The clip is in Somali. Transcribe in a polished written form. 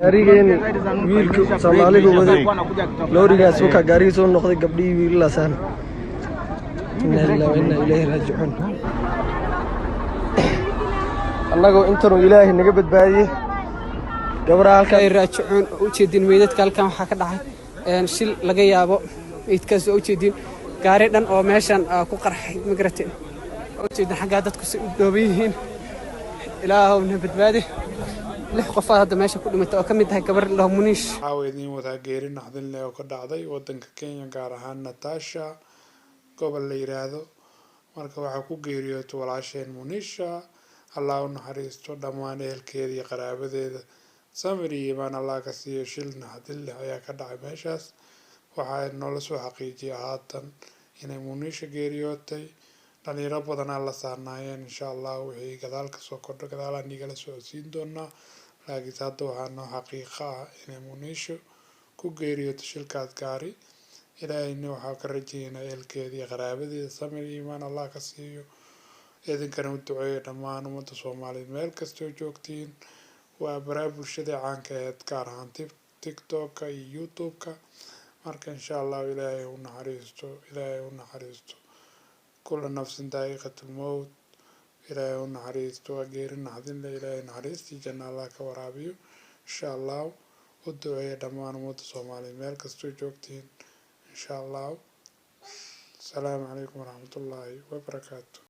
Gaarigeeni wiilka Soomaaliga waday, loorigaas wakaa gaarigiisa u noqday, gabdhihii wiilalaasaan. Inna lillahi wa inna ilayhi raajicuun. Annagoo intanuu Ilaahay naga badbaadiyey, gabadha halkaa Ay raajicuun oo ujeedin meydadka. Halkan waxaa ka dhacay shil laga yaabo. Meydkaas oo ujeedin, gaari dhan oo meeshan ku qarxay, ma garateen? Ujeedin xaggaa dadku si u dhooban yihiin. Ilaahow na badbaadi. Lix qofaad hadda meesha ku dhimatay oo ka mid tahay gabar la dhaho Muniish. Waxaa idiin wadaa geeri naxdin leh oo ka dhacday wadanka Kenya, gaar ahaan Naivasha gobol la yiraahdo. Marka waxaa ku geeriyootay walaasheen Munisha. Allah u naxariisto dhammaan ehelkeeda iyo qaraabadeeda, samir iyo iimaan Allah ka siiyo. Shil naxdin leh ayaa ka dhacay meeshaas. Waxaa noola soo xaqiijiyay haatan inay Munisha geeriyootay. Dhalinyaro badanaa la saarnaayeen. Insha Allah wixii gadaal kasoo kordho gadaalaan igala socodsiin doonaa, laakiinse hadda waxaa noo xaqiiqo ah inay Munisha ku geeriyootay shilkaas gaari. Ilaahayna waxaa ka rajaynaa ehelkeeda iyo qaraabadeeda samir iyo iimaan Allah ka siiyo. Idinkana u duceeya dhammaan ummadda Soomaaliyeed meel kastoo joogtiin. Waa baraha bulshada caanka aheyd, gaar ahaan TikTok-ka iyo YouTube-ka. Marka insha Allahu Ilaahay u naxariisto, Ilaahay u naxariisto. Kulla nafsin daa'iqatul mowt. Ilaahay u naxariisto. Waa geeri naxdin leh. Ilaahay naxariistii janna Allah ka waraabiyo, insha Allahu. U duceeya dhammaan ummadda Soomaaliyeed meel kastoo joogtiin, insha Allahu. Asalaamu calaykum waraxmatullaahi wabarakaatu.